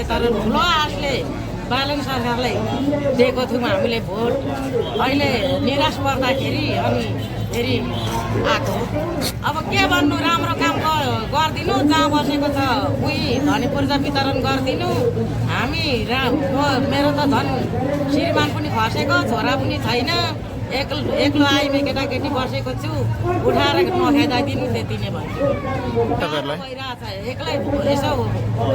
आए तर ठुलो आशले बालन सरकारलाई दिएको थियौँ हामीले भोट। अहिले निराश पर्दाखेरि अनि फेरि आएको। अब के भन्नु, राम्रो काम गरिदिनु, जहाँ बसेको छ उही धनी पूर्जा वितरण गरिदिनु। हामी मेरो त झन् श्रीमान पनि खसेको, छोरा पनि छैन, एक्लो आइमे केटाकेटी बसेको छु, उठाएर नखाइदिनु, त्यति नै भन्छु। भइरहेछ एक्लै, यसो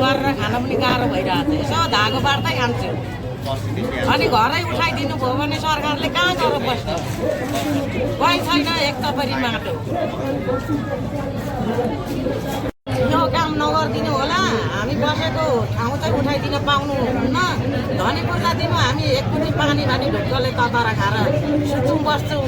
गरेर खान पनि गाह्रो भइरहेछ। यसो धागो बार्दै खान्छु, अनि घरै उठाइदिनु भयो भने सरकारले कहाँ गएर बस्छ? कोही छैन, एक तपरी माटो। यो काम नगरिदिनु होला, हामी बसेको ठाउँ चाहिँ उठाइदिन पाउनुहुन्न। धनी पूर्जा दिनु, हामी एक कुटी पानी भानी ढुक्कले तताएर खाएर सुत्छौँ बस्छौँ।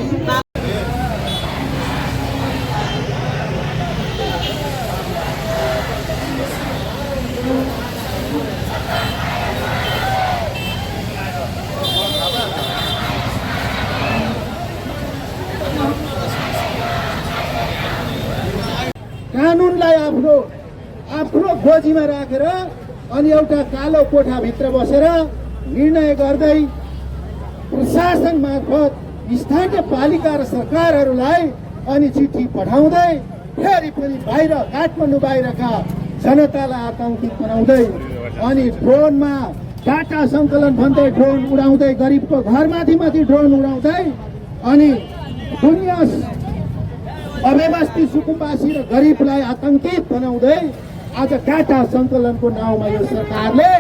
कानुनलाई आफ्नो गोजीमा राखेर अनि एउटा कालो कोठाभित्र बसेर निर्णय गर्दै प्रशासन मार्फत स्थानीय पालिका र सरकारहरूलाई अनि चिठी पठाउँदै फेरि पनि बाहिर काठमाडौँ बाहिरका जनतालाई आतंकित बनाउँदै अनि ड्रोनमा डाटा सङ्कलन भन्दै ड्रोन उडाउँदै गरिबको घरमाथि माथि ड्रोन उडाउँदै अनि दुनिया अव्यवस्थित सुकुम्बासी र गरिबलाई आतंकित बनाउँदै आज डाटा सङ्कलनको नाउँमा यो सरकारले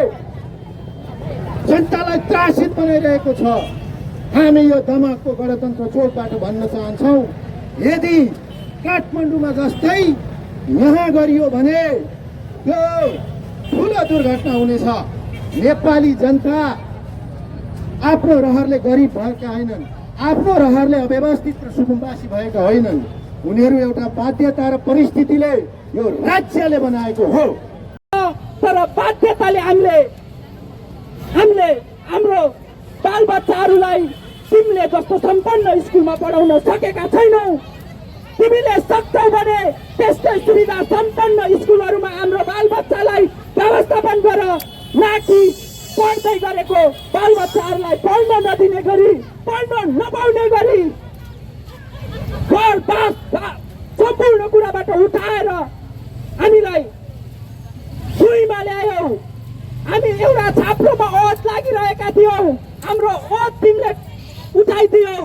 जनतालाई त्रासित बनाइरहेको छ। हामी यो दमकको गणतन्त्र चौकबाट भन्न चाहन्छौँ, यदि काठमाडौँमा जस्तै यहाँ गरियो भने यो ठुलो दुर्घटना हुनेछ। नेपाली जनता आफ्नो रहरले गरिब भएका होइनन्, आफ्नो रहरले अव्यवस्थित र सुकुम्बासी भएका होइनन्। उनीहरू एउटा बाध्यता र परिस्थितिले यो राज्यले बनाएको हो। तर बाध्यताले हामीले हाम्रो बालबच्चाहरूलाई तिमीले जस्तो सम्पन्न स्कुलमा पढाउन सकेका छैनौ। तिमीले सक्छौ भने त्यस्तै सुविधा सम्पन्न स्कुलहरूमा हाम्रो बालबच्चालाई व्यवस्थापन गर, नाकि पढ्दै गरेको बालबच्चाहरूलाई पढ्न नदिने गरी, पढ्न नपाउने गरी सम्पूर्ण कुराबाट उठाएर हामीलाई सुईमा ल्यायौ। हामी एउटा छाप्रोमा ओत लागिरहेका थियौँ, हाम्रो ओत तिमीले उठाइदियौ।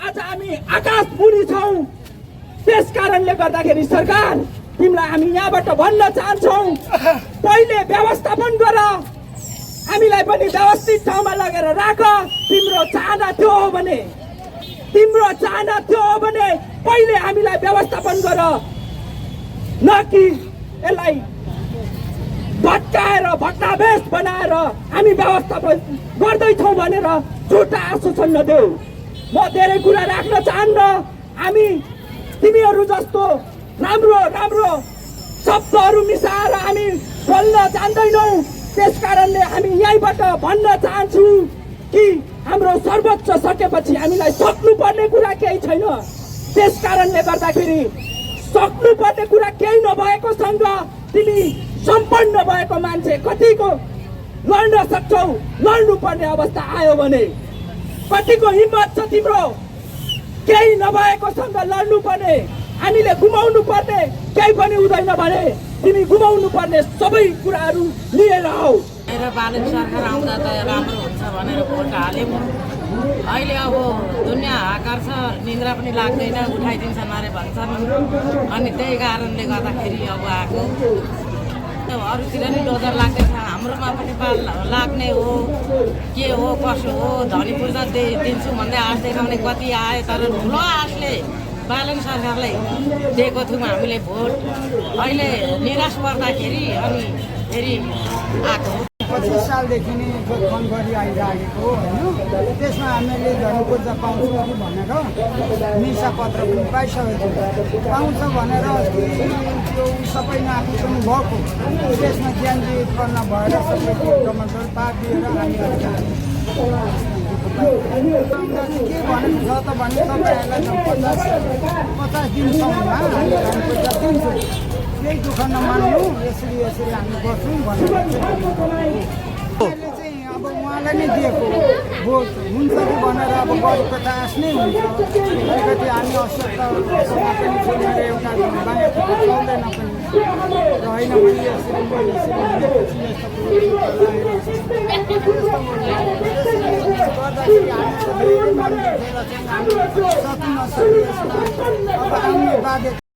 आज हामी आकाश मुनि छौँ। त्यस कारणले गर्दाखेरि सरकार, तिमीलाई हामी यहाँबाट भन्न चाहन्छौँ, पहिले व्यवस्थापन गर, हामीलाई पनि व्यवस्थित ठाउँमा लगेर राख। तिम्रो चाहना त्यो हो भने पहिले हामीलाई व्यवस्थापन गर, न कि यसलाई भट्काएर भट्टावेश बनाएर हामी व्यवस्थापन गर्दैछौँ भनेर झुटा आश्वासन नदेऊ। म धेरै कुरा राख्न चाहन्न। हामी तिमीहरू जस्तो राम्रो राम्रो शब्दहरू मिसाएर हामी बोल्न जान्दैनौँ। त्यस कारणले हामी यहीँबाट भन्न चाहन्छु कि हाम्रो सर्वोच्च सकेपछि हामीलाई सक्नुपर्ने कुरा केही छैन। त्यस कारणले गर्दाखेरि सक्नुपर्ने कुरा केही नभएकोसँग तिमी सम्पन्न भएको मान्छे कतिको लड्न सक्छौ? लड्नुपर्ने अवस्था आयो भने कतिको हिम्मत छ तिम्रो? केही नभएकोसँग लड्नुपर्ने, हामीले गुमाउनु पर्ने केही पनि हुँदैन भने तिमी गुमाउनु पर्ने सबै कुराहरू लिएर आऊ। मेरो बालन सरकार आउँदा त राम्रो हुन्छ भनेर भोट हाल्यौँ। अहिले अब दुनियाँ हाकार छ, निन्द्रा पनि लाग्दैन, उठाइदिन्छन् अरे भन्छन्। अनि त्यही कारणले गर्दाखेरि अब आएको। अरूतिर नि डोजर लाग्दैछ, हाम्रोमा पनि लाग्ने हो, के हो कसो हो। धनी पूर्जा दिन्छु भन्दै आश देखाउने कति आयो, तर ठुलो आशले बालन सरकारलाई दिएको थियौँ हामीले भोट। अहिले निराश पर्दाखेरि अनि फेरि आएको। 25 सालदेखि नै जोतखन गरी आइरहेको होइन। त्यसमा हामीले धनी पूर्जा पाउँछौँ कि भनेर निशा पत्र पनि पाइसकेको पाउँछ भनेर अस्ति त्यो सबै नापिसक्नु भएको। त्यसमा ज्यानजी गर्न भएर सबै टमाटर पाकिदिएर हामी के भन्नु छ त भने तपाईँहरूलाई 50 दिनसम्ममा हामी धनी पूर्जा दिन्छौँ। केही दुःख नमान्नु, यसरी हामी गर्छौँ भनेर सरकारलाई नै दिएको भोट हुन्छ कि भनेर अब गरेको त आफ्नै हुन्छ अलिकति हामी असत्तामा पनि छोडेर एउटा बायाँ खुट्टा चल्दैन पनि र होइन भने यसरी भनेपछि यस्तो गर्दाखेरि हामी धेरै मन दुखेर चाहिँ हामी सक्न सक्यो यसमा अब आउने बाध्य